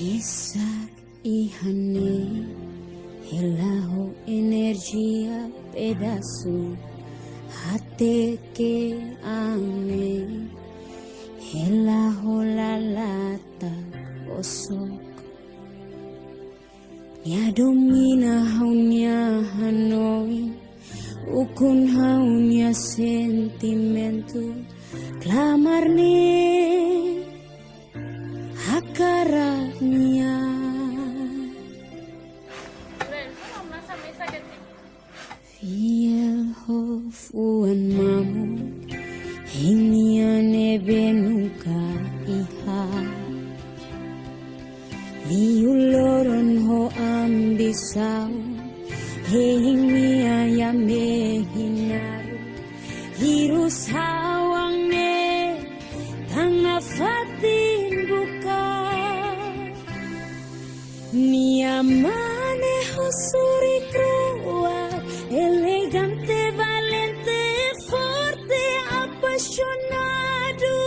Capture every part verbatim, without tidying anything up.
Mesak iha ne'e, hela ho enerjia pedasu, hateke an ne'e, hela ho lalata osok. Nia domina ha'u-nia hanoin, ukun ha'u-nia sentimentu, klamar ne'e hakarak nia. Fiel ho fuan mamuk, hein nia ne'ebé nunka iha. Liu loron ho ambisaun, hein nia iha mehi naruk. Hirus ha'u an ne'e, tan nafatin buka. Nia mane ho suri kro'at, elegante, valente, forte, apaixonadu,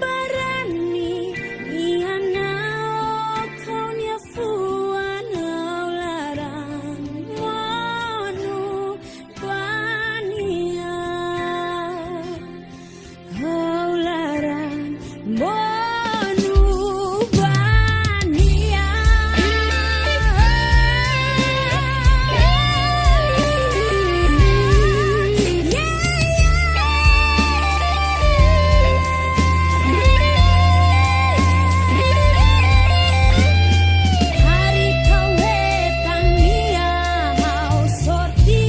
barani. Nia na'ok ha'u-nia fuan, ha'u laran monu ba nia. Ha'u laran monu ba nia. Karik ha'u hetan nia, ha'u sorte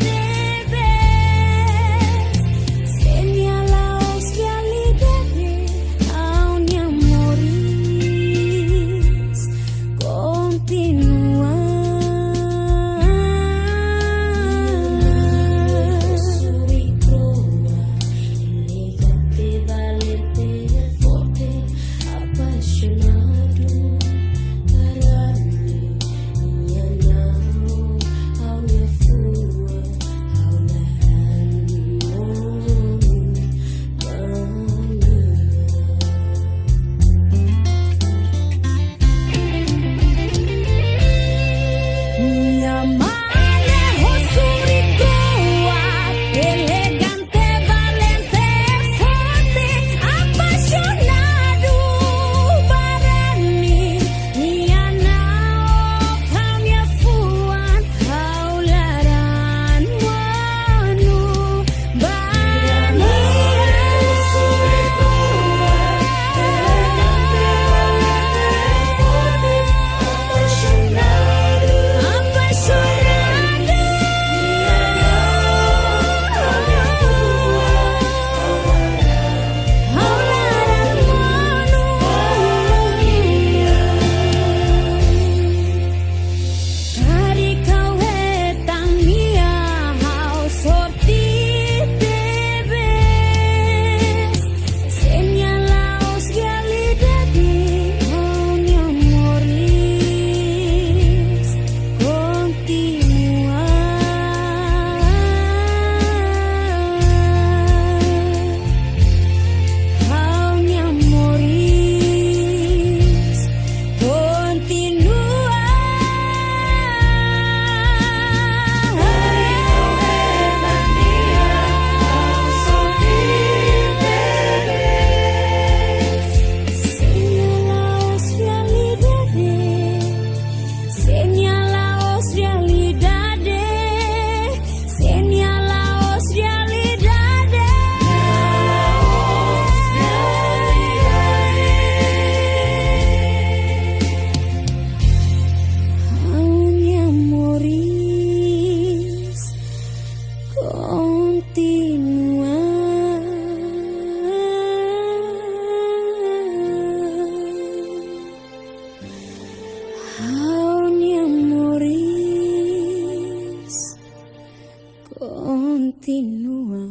tebes. Se nia la'ós realidade, ha'u-nia moris kontinua. Suri kro'at, elegante, valente, forte, apaixonadu, barani. Nia na'ok ha'u-nia fuan, ha'u laran monu ba nia. Nia mane ho suri kro'at, elegante, valente, forte, apaixonadu, barani. Nia na'ok ha'u-nia fuan, ha'u laran monu ba nia. Apaixonadu. Karik ha'u hetan nia, ha'u sorte tebes. Se nia la'ós realidade, ha'u-nia moris kontinua. Ha'u-nia moris kontinua. Se nia la'ós realidade, se nia la'ós realidade, se nia la'ós realidade, ha'u-nia moris kontinua. Ha'u-nia moris kontinua.